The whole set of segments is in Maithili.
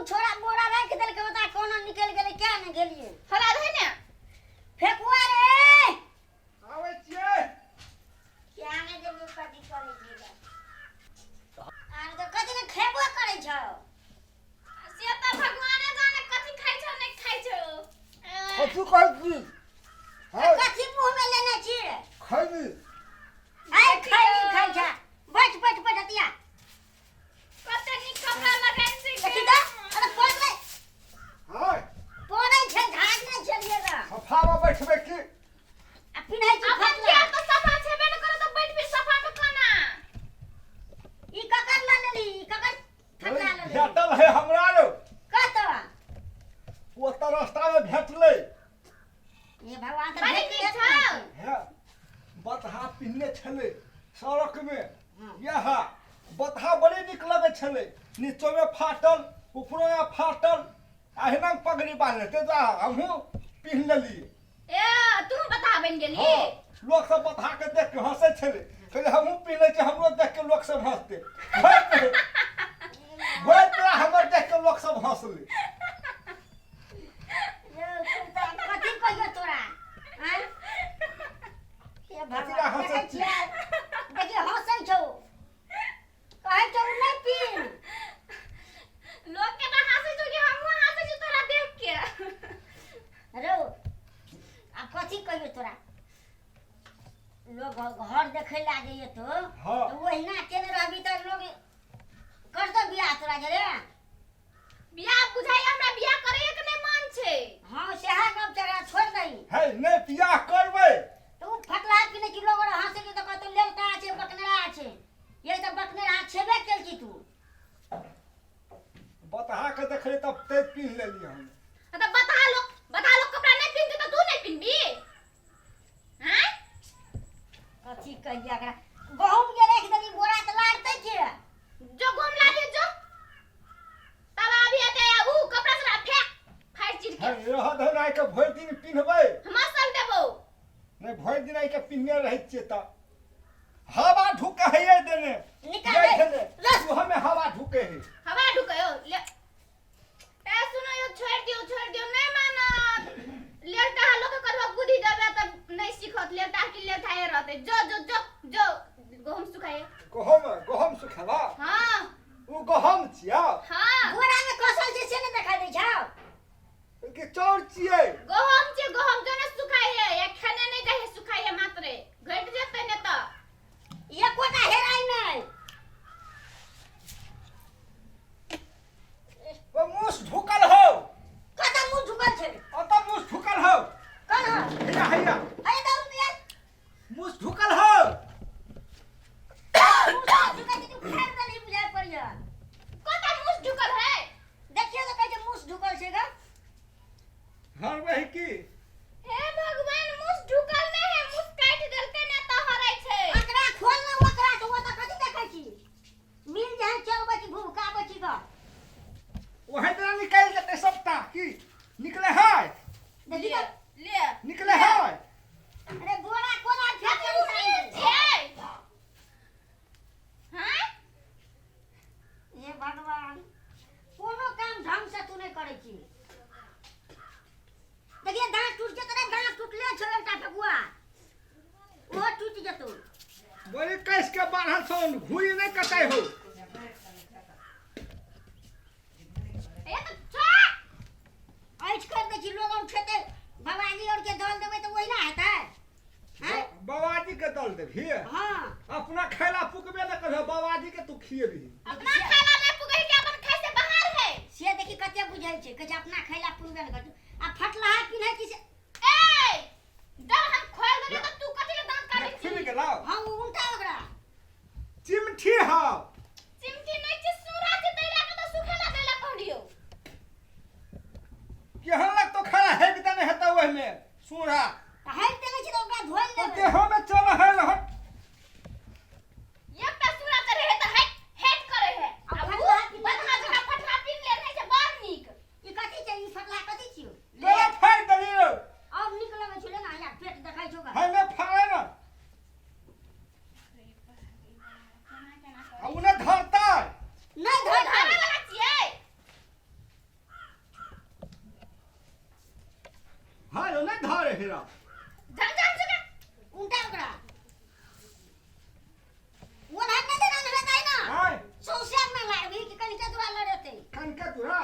छोरा बोरा राखि देलकै, ओतऽ कोना निकलि गेलै क्या ने गेलियै। हरा दे ने। फेकुआ रे। आबै छियै। क्या ने गेलियै, कथी करै छियै? आर तऽ कथी ने खेबो करै छौ? से तऽ भगवाने जाने कथी खाइ छौ नहि खाइ छौ। कथी कहै छी? हाँ। कथी मुँह में लेने छी? खैनी। आइ खैनी खाइ छ? बैठ बैठ बैठ हतिया। कते नीक कपड़ा लगाइन छै। देखी तऽ, अरे पड़लै। हाँ। पड़ै छै, झाड़ नहि छलियै तऽ। सफामे बैठबै की? आ पिन्है छी अपन फटला। किया तऽ सफा छेबे ने करो तऽ बैठबी सफा मे कोना? ई ककर लऽ लेली? ई ककर फटला लऽ लेली? भेटल है हमरा रो। कतऽ? ओतऽ रास्तामे भेटलै। हे भगवान, तऽ बड़ी भेट नीक गेल छौ। हे, बतहा पिन्हने छलै सड़कमे। इएह बतहा बड़ी नीक लगै छलै, नीचोमे फाटल ऊपरोमे फाटल, अहिना पगड़ी बान्हने, ताहि दुआरे हमहूँ पिन्ह लेलियै। ए, तू बता बन गेली? हँ, लोक सब बतहा के देख के हंसै छलै, कहले हमहूँ पिन्ह लै छी, हमरो देख के लोक सब हंसते। भरि तोरा हमर देख के लोक सब हंसलै। यौ, तू तऽ कथी कहियो तोरा? आँय? हे कथी लए भगवान, हँसै देखै छी? छियै? देखियौ, हँसै छौ, कहै छौ नहि पीन। लोक के तऽ हंसै छौ कि हमहूँ हंसै छी तोरा देख के? रौ, आब कथी कहियो तोरा? लोग घर देखै लए जाइए तो हाँ। तऽ ओहिना केने रहबी तऽ लोग करतौ बियाह तोरा जे रे? बियाह बुझाइ हमरा बियाह करे के नहि मन छै। हाँ, सएह गप छै, एकरा छोड़ि दही। हे, नहि बियाह करबै। तऽ ओ फटला कि नहि कि लोग आर हँसै छै तऽ कहतौ लेलटा छै, बकनेरा छै। ये तऽ बकनेरा छेबे केल छी तू। बतहा के देखली तब ते पिन्ह लेलियै हम। हाँ तऽ बता लोग कपड़ा नहीं पिन्हते तऽ तू नहीं पिन्हबी? हैं? कथी कहिया एकरा? गहूम जे राखि देली बोरा तऽ लाड़तै के? जो घूम लागे जो, तब अभी एते ऊ कपड़ा सब फेंक फाड़ चीर के। हे, रह दही, आइ के भरि दिन पिन्हबै। हम सब देबो। नहि, भरि दिन आइ के पिन्हने रहै छियै तऽ हवा ढुके है देने। निकाल जाइ दे। छलै रस। हमे हवा ढुके है। हवा ढुकयो ले। ए सुनो यो, छोड़ दियो, छोड़ दियो, नहीं मानत। लेलटा लोक करबा बुद्धि देबे तऽ नहीं सीखत। लेलटा की लेलटा रहते। जो जो जो जो गहूम सुखाए। गहूम, गहूम सुखेबा? हाँ। ओ गहूम छिया? हाँ। बोरा में कसल छै से नहि देखा दै छौ? के चाउर छियै? गहूम छै, गहूम जो ने सुखाए है या खेने नहीं जाए, सुखाए है मात्रे, घट जेतै ने तऽ। एकोटा हेराइ नहि। ओ मुस ढुकल हो। कतऽ मुँह झुकल छै? ओतऽ मुस ढुकल हो। कहाँ? हैया, हैया। अरे दारू पिया। मुस ढुकल हो। मुँह झुकल छै, तू फाड़ि देलही बुझाइ पड़िया। कतऽ मुस ढुकल है? देखियौ तऽ, कहै छै मुस ढुकल छै ग। हर वही की? हे भगवान, मुस ढुकल नहीं है, मुस काटि देलकै ने तऽ हरै छै। ओकरा खोल ने ओकरा, तऽ ओतऽ कथी देखै छी? मिल जाए चलबै छी भूभकाबै छी ग। वही तरह निकलि जेतै सबटा की निकले है? देखी ले तऽ। ले। निकले है। अरे बोरा कोना फेंक कथी देली मिल साइड। छै? हैं? हे भगवान, कोनो काम ढंग से तू नहि करै छी। देखिए, दाँत टूट जेतौ रे, दाँत टूटले छौ एकटा फेकुआ, ओहो टूटि जेतौ। बड़ी कस के बान्हल छौ, घुई नहि कटाइ हो। ए तऽ छोड़। ऐठ कर दै छी, लोग और खेतै। बाबाजी और के दल देबै तऽ ओहिना हेतै? हैं? बाबाजी के दल देबही? हाँ। अपना खैला पुकबे नहि करबह, बाबाजी के तू खिएबही? अपना खाला नहीं पुगै के अपन खाय से बाहर है। से देखी कते बुझै छै, कहै छै अपना खैला पुरबे नहि करतौ आ फटलाहा पिन्है छी से। ए, जब हम खोल देलियै तऽ तू कथी ले दांत काटै खुलि छी? गेलौ। हाँ, ओ उल्टा ओकरा। चिमठी हौ। चिमटी नहीं छै, सूरा छै, तै लए के तऽ सुखेला दैला कहलियौ। केहन लगतौ खड़ा है देने हेतौ ओहिमे सूढ़ा। तऽ हटि देने छी तऽ ओकरा धोइ ओ लेबै। देहो में चल है रहत। एकटा सूरा चढ़े है तऽ हेट हेट करे है। आ आ उ फटला पिन्ह बदहा जकाँ फटला पिन्ह ले रहै छै, बड़ नीक। ई कथी छै? ई फटला कथी छियौ? तोरा फाड़ि देली रौ। और नीक लगै छौ ले ना, या पेट देखै छौ गा। है ने, फाड़े ना। आ उ नहि धरतै। नहि धरतै। धरे वाला छियै। हेरा। झम झम सुके। उल्टा ओकरा वो ना ना ना ना ना ना आय सौसे में लाड़बी कि कनिका दूरा लड़ेते। कनका दूरा।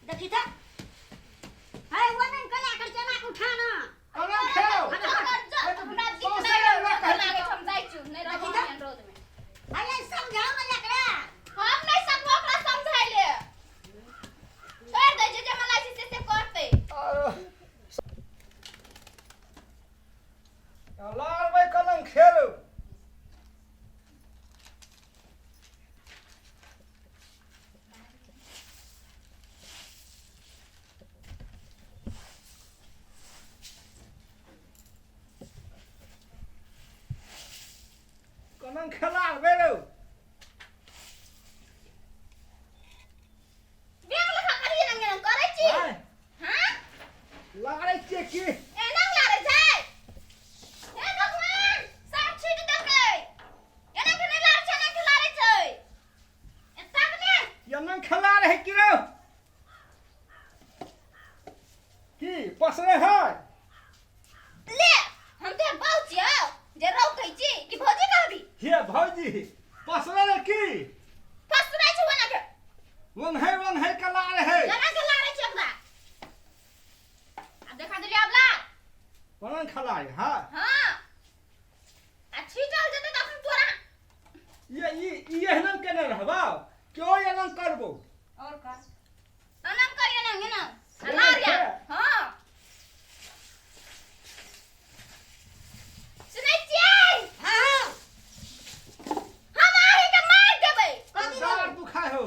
देखी था है वो नहीं कला कर चना के उठाना। कना खेलो। जो कर जो, हमरा दिख सौंसे नहीं लड़ा रौद कहै लागै छै, हम जाइ छी, नहि रहब देखी तऽ? एहन रौद में। अरे समझाओ ना एकरा। हम नहि सकबो ओकरा समझाइले, छोड़ि दै छै जे मन लागै छै से से करतै। लाड़बै कलम खेलो। कलम खेला रौ। बेग लेखा करिए नंगे नंग करै छी। आँय, हाँ। लाड़ै छियै की? एना लारै छै? हे भगवान, सब छीट देलकै। एना के नहि लारै छै, एना के लारै छै। एतक ने। एना खेला रहै की रौ? की पसरे है? ले, हम तो बहु छियौ जे रौ कहै छी कि भौजी कहबी? हे भौजी, पसरे रे की? फसुराइ छै ओना के। वंहै वंहै के लाड़ है। एना के लारै छै ओकरा। आ देखा देलियै आब ला। कोना खेला है? हाँ। हाँ, आ छीटल जेतै तखन तोरा। ये ई ई एहना केने रहबा क्यों एना करबो? और कर। एना कर, एना एना आ लार या। हाँ, सुनै छियै? हाँ। हम अहीं के मारि देबै। कथी दाँत देबै? दुखाय हो।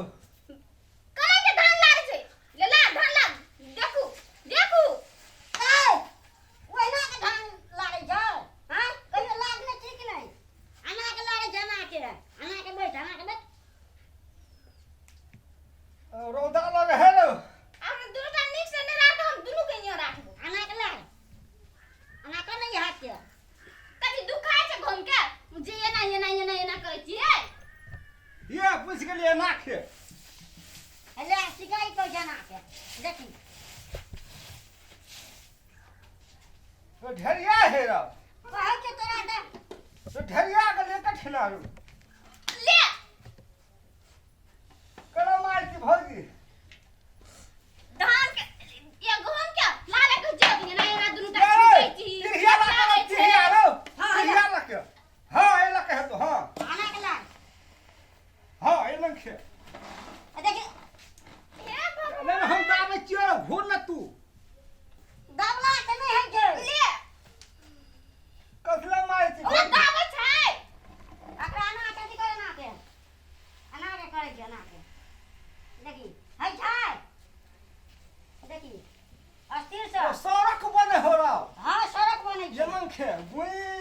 कोना के धान लारै छै? ले ला धान ला, देखू देखू। ए ओहिना के धान लाड़ै छौ? हाँ, कहियो लाड़ने छी कि नहि? अना के लाड़ै छै, अना के, अना के बैठ, अना के बैठ। रौदा लगे है रो। आब दुनू टा नीक से नहि राखब, हम दुनू के इहाँ राखबो। अना के लाड़, अना के नहि हाथ के। कथी दुखाइ छै घूम के जे एना एना एना एना करै छियै? ये पूछ गेलियै एना खे। ले सिखाई कहै छै अना के, देखी। तो ढेरिया है रो। कहै छै तोरा तऽ। तो ढेरिया गेलियै कठिना रो। ले। केना मार की भौजी? धान के या गहूम के लारे के जग एना एना दुनू टा ये छीटै छी। तिरिया लके लारै छै। तिरिया रो। हाँ, तिरिया लके, हाँ, ए लके है तो हाँ। अना के लाड़। हाँ, एना खे। आ देखी। हे भगवान। नहीं हम दाबै छियै, घूर न तू। दाबला के नहि होइ छै। ले। कसला मारै छी? ओकरा दाबै छै। एकरा अना के अथी कर, अना के, अना के करै छै, अना के देखी होइ छै, देखी अस्थिर से। तो सड़क बने हो रहा। हाँ, सड़क बनै छै। एना खे गुई